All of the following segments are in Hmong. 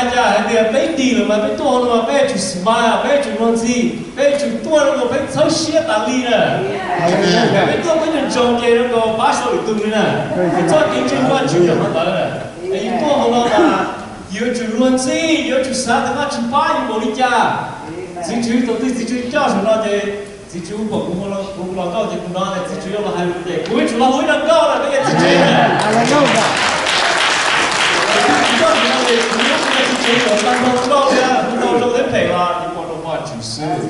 Cas hais tias peb dig lawm mas peb tuaj hauv no mas peb yuav tsum smile, peb yuav tsum luag ntxhi, peb yuav tsum tuaj rau nkaus peb txhawb siab tas li na. Peb tuaj peb nco ntsoov ces rau nkaus pab sau lwm tus li na. Peb txoj kev ntseeg Vajtswv yog qhov ntawd na. Es yus tuaj hauv no mas yuav tsum luag ntxhi, yuav tsum xav tias Vajtswv pab yus npaum li cas. Txiv Tswv thaum twg Txiv Tswv coj saum no ces Txiv Tswv hu kom kuv los nkauj ces kuv hnov tias Txiv Tswv los hais lus ces kuv yuav tsum los hu ib zaj nkauj na, koj yog txiv tsev na. Kuv coj saum no ces kuv yuav ua txiv tsev kom tau nkauj li, hu tau zoo thiab phem los yuav ua rau Vajtswv xwb.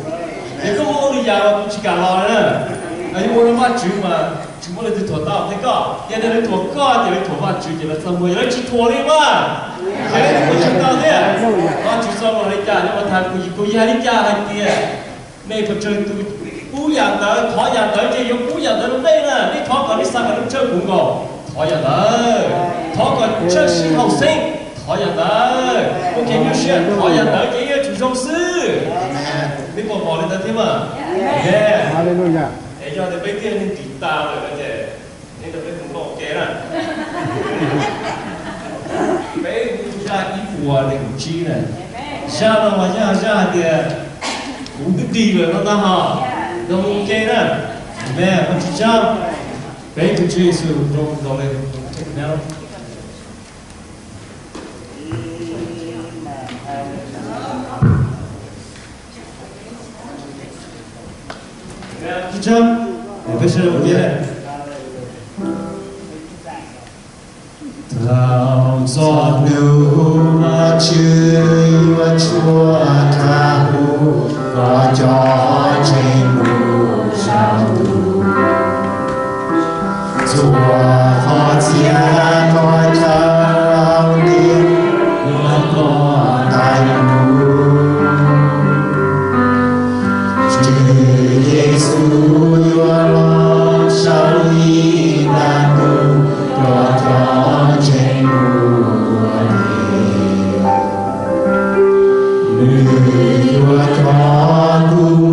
Ces koj ua li yam los kuv tsis kam los na. Yuav ua rau Vajtswv mas tsis muaj leej twg thuam tau thiab koj. Yog tias lawv thuam koj ces lawv thuam Vajtswv ces lawv txaj muag, yog lawv tsis thuam li mas ces lawv thuam tsis tau thiab. Vajtswv txoj lus li cas nyob Mathais kaum yim kaum yim hais li cas hais tias nej pes tsawg tus pub yam ntawd, thov yam ntawd ces yuav pub yam ntawd rau nej na. Nej thov kom nej xa kom lub tsawb puv nkaus, thov yam ntawd. Thov kom tsawg sib haum xeeb, thov yam ntawd. Ua kev nyuaj siab, thov yam ntawd ces yuav tsum zoo xwb. Nej puas pom li ntawd thiab mas? Es yog tias peb thiaj li ris tas lawm no ces nej rau peb tus nkauj ke na. Peb hu zaj ib puas nees nkaum tsib na. Zaj no mas yog zaj hais tias kuv twb dig lawm no ntag hos. Rau mus ke na. Amen. Ua tsis tsaug. Peb tus Tswv Yexus rau nkaus li. Tsis tsaug. Peb sawv daws mus ke. Thaum txog hnub Vajtswv yuav tshuaj rau hauv koj cov ntseeg mus saum ntuj, txhua qhov txhia qhov chaw hauv tiaj yuav tuag tag mus. Tswv Yexus yuav los sau ib nta ntu rau cov ntseeg mus ua ke. Nws yuav coj kuv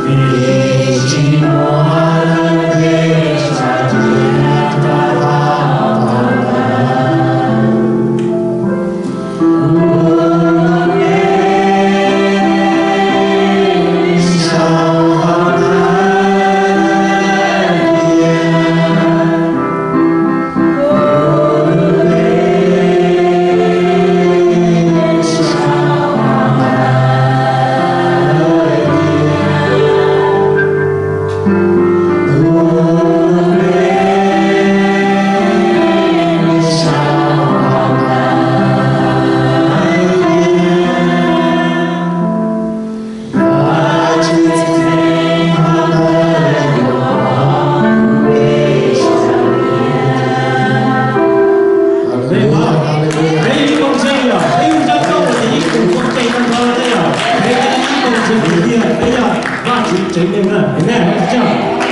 Peb yuav ib koom txij yog peb yuav coj koj los ces ib koom txij tau nrho thiab yog peb ib koom txij tiag thiab yog Vajtswv tsev neeg na, amen, Vajtswv tsaug.